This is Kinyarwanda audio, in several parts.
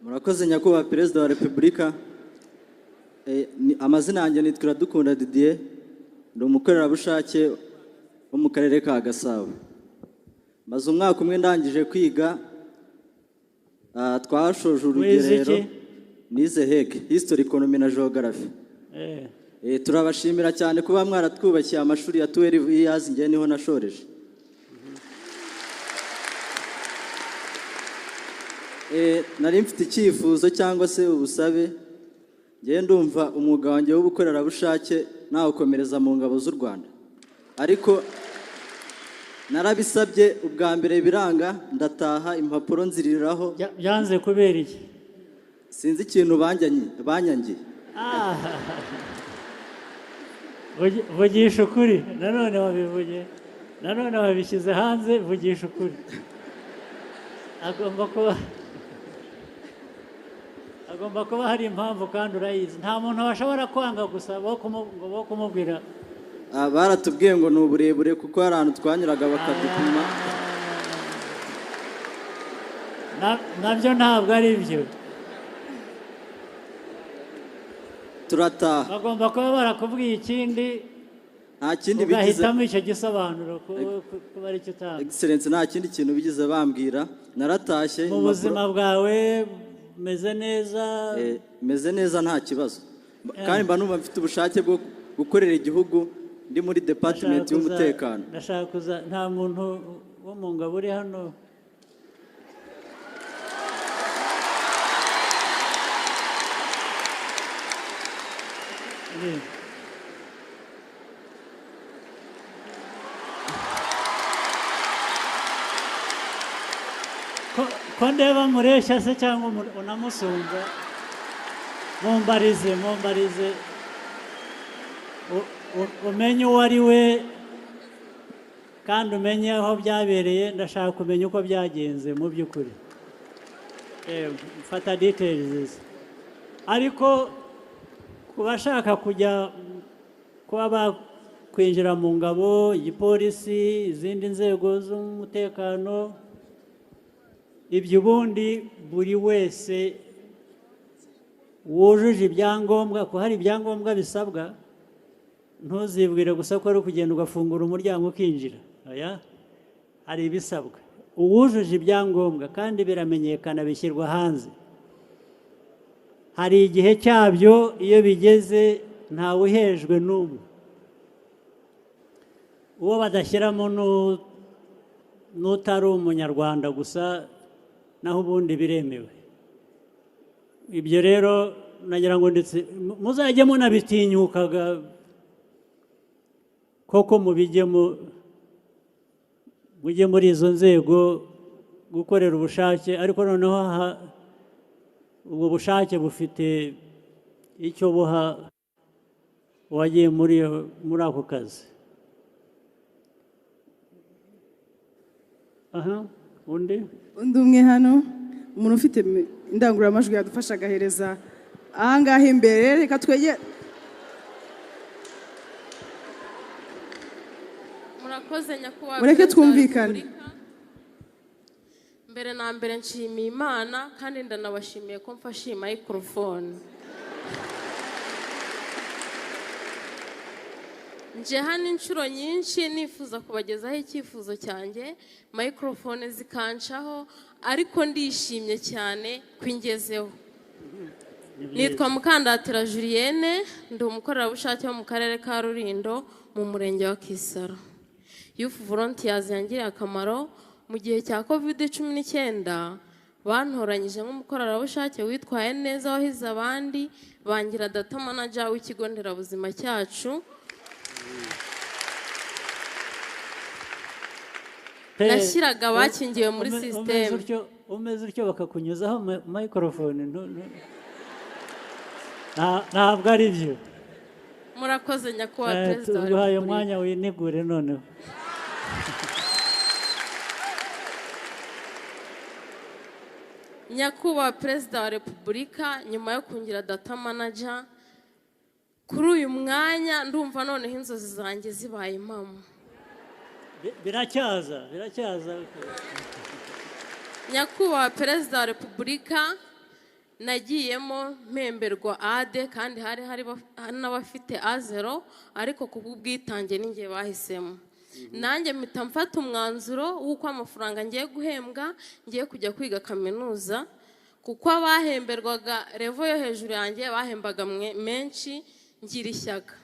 Murakoze, Nyakubahwa Perezida wa Repubulika. Amazina yanjye nitwa Iradukunda Didier, ndi umukorerabushake wo mu Karere ka Gasabo. Maze umwaka umwe ndangije kwiga. Twashoje Wize urugerero. iki? Nize HEG, History, Economy na Geography. Turabashimira cyane kuba mwaratwubakiye amashuri ya 12 years. Njye niho nashoreje. Nari mfite icyifuzo cyangwa se ubusabe. Njyewe ndumva umwuga wanjye w'ubukorerabushake nawukomereza mu ngabo z'u Rwanda, ariko narabisabye ubwa mbere biranga, ndataha, impapuro nziriraho. Byanze kubera iki? Sinzi ikintu banyangiye. Ah. Vugisha ukuri. Nanone wabivuge, nanone wabishyize hanze. Vugisha ukuri. Agomba kuba hari impamvu kandi urayizi. Nta muntu washobora kwanga gusa ngo bo kumubwira. Ah, baratubwiye ngo ni uburebure, kuko hari ahantu twanyuraga bakadupima. Nabyo ntabwo ari byo. Turataha. Bagomba kuba barakubwiye ikindi. Nta kindi bigize. Ugahitamo icyo gisobanuro kuba aricyo utanga. Excellence, nta kindi kintu bigize bambwira. Naratashye. Mu buzima bwawe umeze neza? Meze neza, nta kibazo, kandi mba numva mfite ubushake bwo gukorera igihugu ndi muri department y'umutekano. Ndashaka kuza. Nta muntu wo mu ngabo uri hano? Ko ndeba mureshya se cyangwa unamusumba? Mumbarize, mumbarize, umenye uwo ari we kandi umenye aho byabereye. Ndashaka kumenya uko byagenze mu by'ukuri. Mfata details. Ariko ku bashaka kujya kuba bakwinjira mu ngabo, igipolisi, izindi nzego z'umutekano, ibyo ubundi buri wese wujuje ibyangombwa, ko hari ibyangombwa bisabwa, ntuzibwire gusa ko ari ukugenda ugafungura umuryango ukinjira. Oya, hari ibisabwa. Uwujuje ibyangombwa, kandi biramenyekana, bishyirwa hanze, hari igihe cyabyo. Iyo bigeze, ntawe uhejwe n'umwe. Uwo badashyiramo n'utari umunyarwanda gusa, naho ubundi biremewe. Ibyo rero nagira ngo ndetse muzajye munabitinyukaga koko, mubijyemo, mujye muri izo nzego gukorera ubushake. Ariko noneho ubwo bushake bufite icyo buha uwagiye muri ako kazi. Aha undi. Undi umwe hano, umuntu ufite indangururamajwi yadufasha agahereza ahangaha imbere. Reka twegere. Murakoze, Nyakubahwa Mureke Perezida wa twumvikane. Repubulika. Mbere na mbere nshimiye Imana, kandi ndanabashimiye ko mfashe iyi microphone. Nje hano inshuro nyinshi nifuza kubagezaho icyifuzo cyanjye, microphone zikancaho, ariko ndishimye cyane ko ingezeho. Nitwa Mukandatira Julienne, ndi umukorerabushake wo mu Karere ka Rulindo, mu Murenge wa Kisaro. Youth Volunteers yangiriye akamaro mu gihe cya COVID-19. Bantoranyije nk'umukorerabushake witwaye neza, wahize abandi, bangira data manager w'ikigo nderabuzima cyacu. Nashyiraga abakingiwe muri system. Umeze utyo bakakunyuzaho microphone, ntabwo ari byo. Murakoze, Nyakubahwa Perezida wa Tuguhaye Repubulika. umwanya winegure noneho. Nyakubahwa Perezida wa Repubulika, nyuma yo kungira data manager, kuri uyu mwanya ndumva noneho inzozi zanjye zibaye impamo. Biracyaza, biracyaza. Nyakubahwa Perezida wa Repubulika. Nagiyemo mpemberwa A2, kandi hari n'abafite A0, ariko ku bw'ubwitange ninjye bahisemo. Nanjye mpita mfata umwanzuro w'uko amafaranga ngiye guhembwa ngiye kujya kwiga kaminuza, kuko abahemberwaga level yo hejuru yanjye bahembaga menshi. Ngira ishyaka,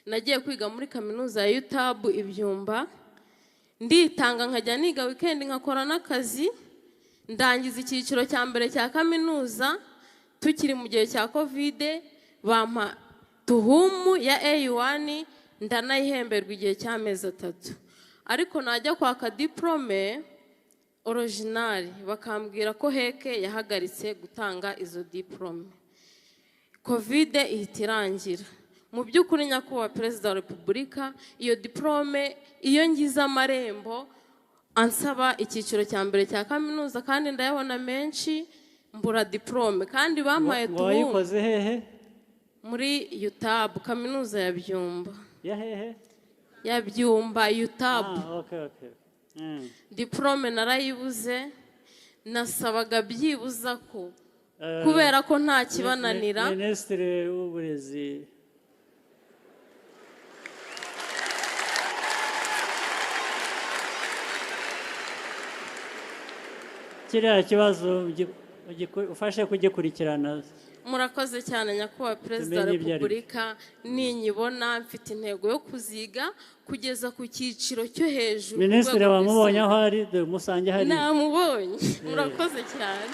nagiye kwiga muri kaminuza ya UTAB ibyumba, nditanga, nkajya niga weekend, nkakora n'akazi. Ndangiza icyiciro cya mbere cya kaminuza tukiri mu gihe cya COVID, bampa tuhumu ya A1, ndanayihemberwa igihe cy'amezi 3, ariko najya kwaka diplôme original bakambwira ko HEC yahagaritse gutanga izo diplôme. COVID ihita irangira. Mu by'ukuri, nyakubahwa Perezida wa Repubulika, iyo diplôme, iyo ngize amarembo ansaba icyiciro cya mbere cya kaminuza kandi ndayabona menshi, mbura diplôme kandi bampaye Ngo tuhumu. Wayikoze hehe? Muri UTAB, kaminuza ya Byumba. Ya hehe? Ya Byumba, UTAB. Ah, okay. Diplôme narayibuze. Nasabaga byibuza ko kubera ko nta kibananira. Minisitiri w'Uburezi. Kiriya kibazo ufashe kugikurikirana. Murakoze cyane, nyakubahwa Perezida wa Tumenye ibyo ari byo. Repubulika. Ninyibona, mfite intego yo kuziga kugeza ku cyiciro cyo hejuru, ku Minisitiri rwego wamubonye aho rwisumbuye. ari? Dore musange hariya. Namubonye, murakoze cyane.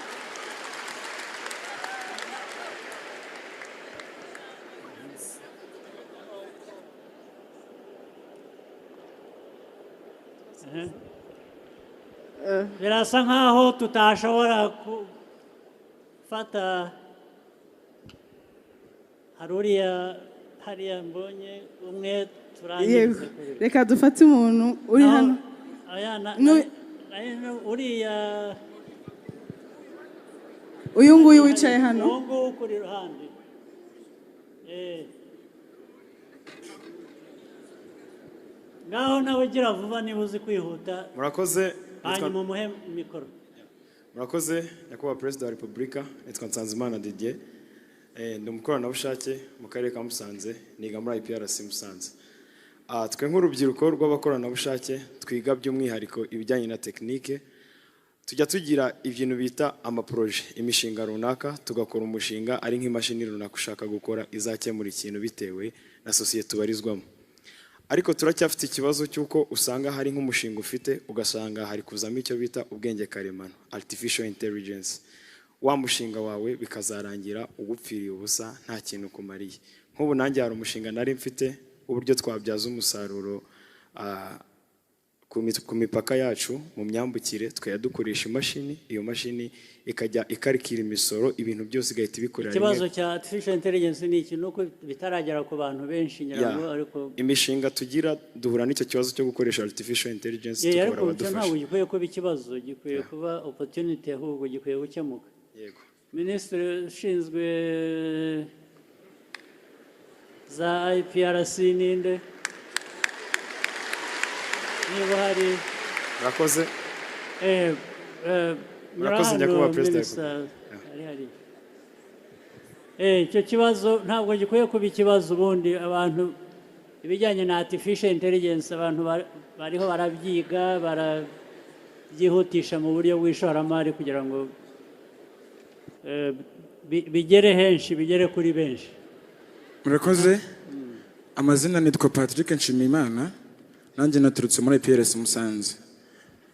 Birasa nkaho tutashobora gufata. Hari uriya hariya, mbonye umwe, turangirize Yego. kuri we. Reka dufate umuntu uri hano. Aya, uriya. Uyu nguyu wicaye hano. Uwo nguwo ukuri iruhande. Ngaho nawe gira vuba niba uzi kwihuta. Murakoze. Hanyuma umuhe mikoro. Murakoze, nyakubahwa Perezida wa Repubulika. Nitwa Nsanzimana Didier. Ndi umukoranabushake mu karere ka Musanze, niga muri IPRC Musanze. Twe nk'urubyiruko rw'abakoranabushake twiga by'umwihariko ibijyanye na tekinike, tujya tugira ibintu bita amaprojet, imishinga runaka, tugakora umushinga ari nk'imashini runaka ushaka gukora izakemura ikintu bitewe na sosiyete ubarizwamo. Ariko turacyafite ikibazo cy'uko usanga hari nk'umushinga ufite, ugasanga hari kuzamo icyo bita ubwenge karemano, artificial intelligence, wa mushinga wawe bikazarangira ugupfiriye ubusa, nta kintu kumariye. Nk'ubu nanjye hari umushinga nari mfite w'uburyo twabyaza umusaruro ku mipaka yacu, mu myambukire, tukajya dukoresha imashini, iyo mashini ikajya ikarikira imisoro, ibintu byose igahita ibikorera rimwe. Ikibazo cya artificial intelligence ni iki? Ni uko bitaragera ku bantu benshi, ngira ngo, ariko Imishinga tugira duhura n'icyo kibazo cyo gukoresha artificial intelligence, Yeah, tukabura ariko icyo abadufasha. ntabwo gikwiye kuba ikibazo, gikwiye kuba opportunity, ahubwo gikwiye gukemuka. Yego. Minisitiri ushinzwe za IPRC ninde, niba hari? Murakoze. Nyura Murakoze, hano, nyakubahwa Perezida wa Minister, Repubulika. ari hariya. Icyo kibazo ntabwo gikwiye kuba ikibazo. Ubundi abantu, ibijyanye na artificial intelligence, abantu bariho barabyiga, barabyihutisha mu buryo bw'ishoramari kugira ngo bigere henshi, bigere kuri benshi. Murakoze. Amazina nitwa Patrick Nshimiyimana, nanjye naturutse muri IPRC Musanze.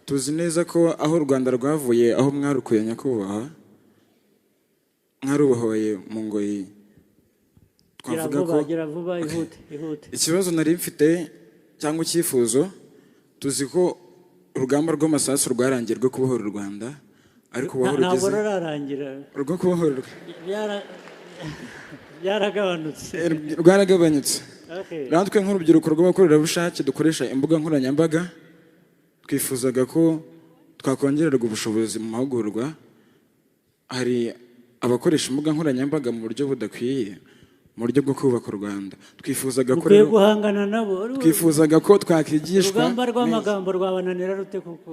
Tuzi neza ko aho u Rwanda rwavuye, aho mwarukuye nyakubahwa, mwarubohoye mu ngoyi. Gira Twavuga vuba. ko Gira vuba, ihute, ihute. Ikibazo nari mfite cyangwa icyifuzo, tuzi ko urugamba rw'amasasu rwarangiye rwo kubohora u Rwanda, ariko ubu aho Ntabwo rugeze rurarangira. Rwo kubohora Byaragabanutse. Rwaragabanyutse. Okay. Natwe nk'urubyiruko rw'abakorerabushake dukoresha imbuga nkoranyambaga, twifuzaga ko twakongererwa ubushobozi mu mahugurwa. Hari abakoresha imbuga nkoranyambaga mu buryo budakwiye, mu buryo bwo kubaka u Rwanda. Twifuzaga ko Mukwiye rero guhangana nabo. twifuzaga ko twakigishwa Urugamba neza. rw'amagambo rwabananira rute kuko?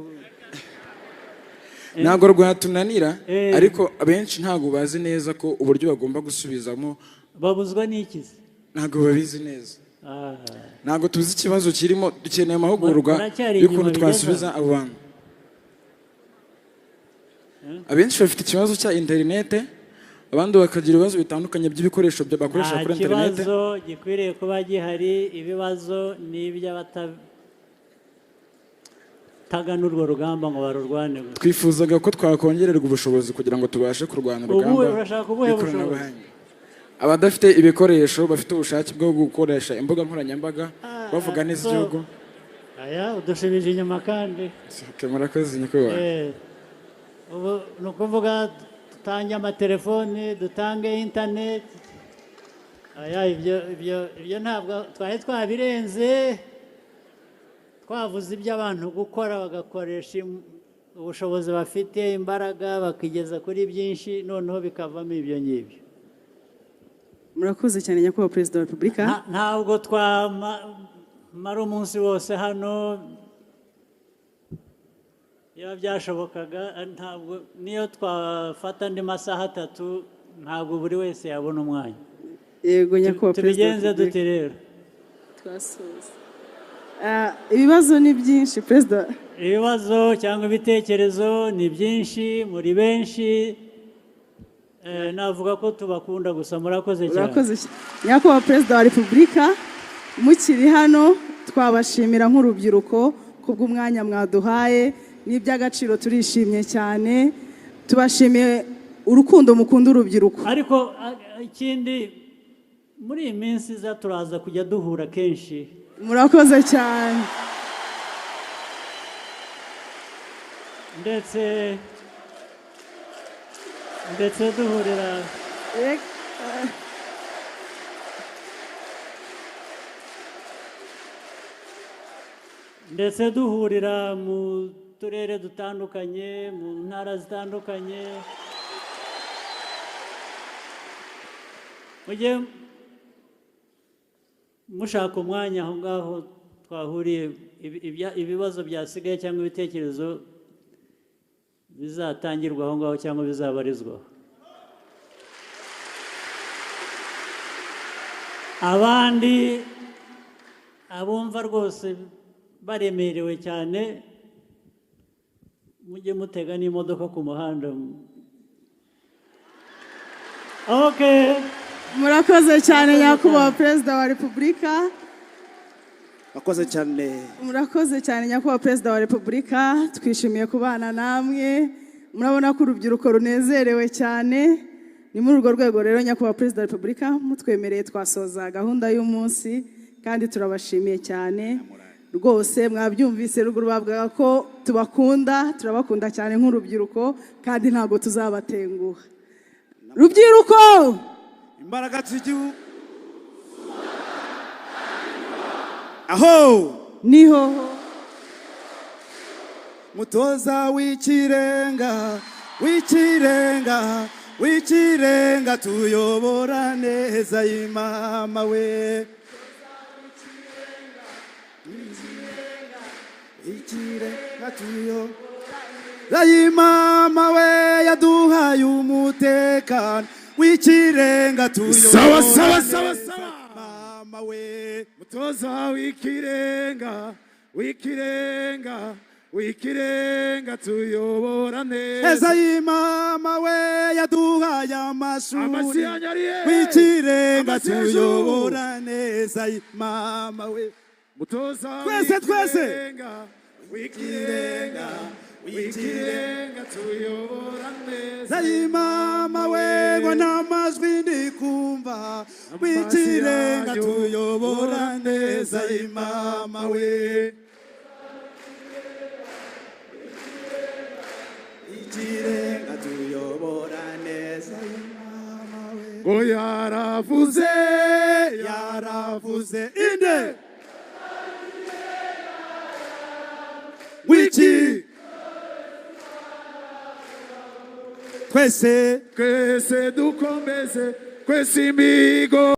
Ntabwo rwatunanira, ariko abenshi ntabwo bazi neza ko uburyo bagomba gusubizamo. Babuzwa n'iki se? Ntabwo babizi neza. Ntabwo tuzi ikibazo kirimo. Dukeneye amahugurwa Muracyari y'ukuntu inyuma bigeze twasubiza aho. abo bantu. Abenshi bafite ikibazo cya interinete, abandi bakagira ibibazo bitandukanye by'ibikoresho bakoresha Nta kuri interinete. kibazo gikwiriye kuba gihari. Ibibazo ni iby'abatagana urwo rugamba ngo barurwane gusa. Twifuzaga ko twakongererwa ubushobozi kugira ngo tubashe kurwana urugamba Urashaka ubuhe bushobozi? rw'ikoranabuhanga. Abadafite ibikoresho bafite ubushake bwo gukoresha imbuga nkoranyambaga bavuga neza igihugu. Aya udushubije inyuma kandi. Okay, murakoze nyakubahwa. Ubu ni ukuvuga dutange amatelefoni, dutange interineti. Aya ibyo ntabwo twari twabirenze. Twavuze iby'abantu gukora, bagakoresha ubushobozi bafite, imbaraga, bakigeza kuri byinshi, noneho bikavamo ibyo ngibyo. Murakoze cyane, nyakubahwa Perezida wa Repubulika. Ntabwo twamara umunsi wose hano. Iyo byashobokaga, ntabwo niyo twafata andi masaha 3, ntabwo buri wese yabona umwanya. Yego, nyakubahwa Perezida wa Tubigenze Repubulika. dute rero? Twasoza. Ibibazo ni byinshi, Perezida. Ibibazo cyangwa ibitekerezo ni byinshi, muri benshi. Navuga ko tubakunda gusa. Murakoze cyane. Urakoze nyakubahwa Perezida wa Repubulika. Mukiri hano, twabashimira nk'urubyiruko kubw'umwanya mwaduhaye. Ni iby'agaciro, turishimye cyane. Tubashimiye urukundo mukunda urubyiruko. Ariko ikindi, muri iyi minsi iza turaza kujya duhura kenshi. Murakoze cyane. Ndetse duhurira ndetse duhurira mu turere dutandukanye, mu ntara zitandukanye. Mujye mushaka umwanya aho ngaho twahuriye, ibibazo byasigaye cyangwa ibitekerezo bizatangirwa aho ngaho cyangwa bizabarizwaho. Abandi abumva rwose baremerewe cyane, mujye mutega n'imodoka ku muhanda. Okay. Murakoze cyane, nyakubahwa Perezida wa Repubulika. Murakoze cyane. Murakoze cyane, nyakubahwa Perezida wa Repubulika. Twishimiye kubana namwe. Murabona ko urubyiruko runezerewe cyane. Ni muri urwo rwego rero, nyakubahwa Perezida wa Repubulika, mutwemereye twasoza gahunda y'umunsi, kandi turabashimiye cyane rwose. Mwabyumvise, ruguru bavugaga ko tubakunda. Turabakunda cyane nk'urubyiruko, kandi ntabwo tuzabatenguha. Rubyiruko, imbaraga z'igihugu aho niho. Mutoza w'ikirenga, w'ikirenga, w'ikirenga, tuyobora neza y'imama we. Ikirenga tuyobora y'imama we, yaduhaye umutekano w'ikirenga, tuyobora Sawa, sawa, sawa, neza sawa. mama we. Mutoza w'ikirenga, w'ikirenga, w'ikirenga, tuyobora neza. Eza y'imama we, yaduhaye amashuri Amashyi yanyu ari hehe? w'ikirenga, Amashyi hejuru. tuyobora neza y'imama we. Mutoza Twese, twese. w'ikirenga, w'ikirenga, w'ikirenga, tuyobora neza. Y'imama we, ngo nta majwi ndi kumva. W'ikirenga, tuyobora neza y'imama we. Ikirenga, tuyobora neza y'imama we. Ngo yaravuze. Yaravuze inde wiki? Twese. Twese dukomeze, twese imihigo.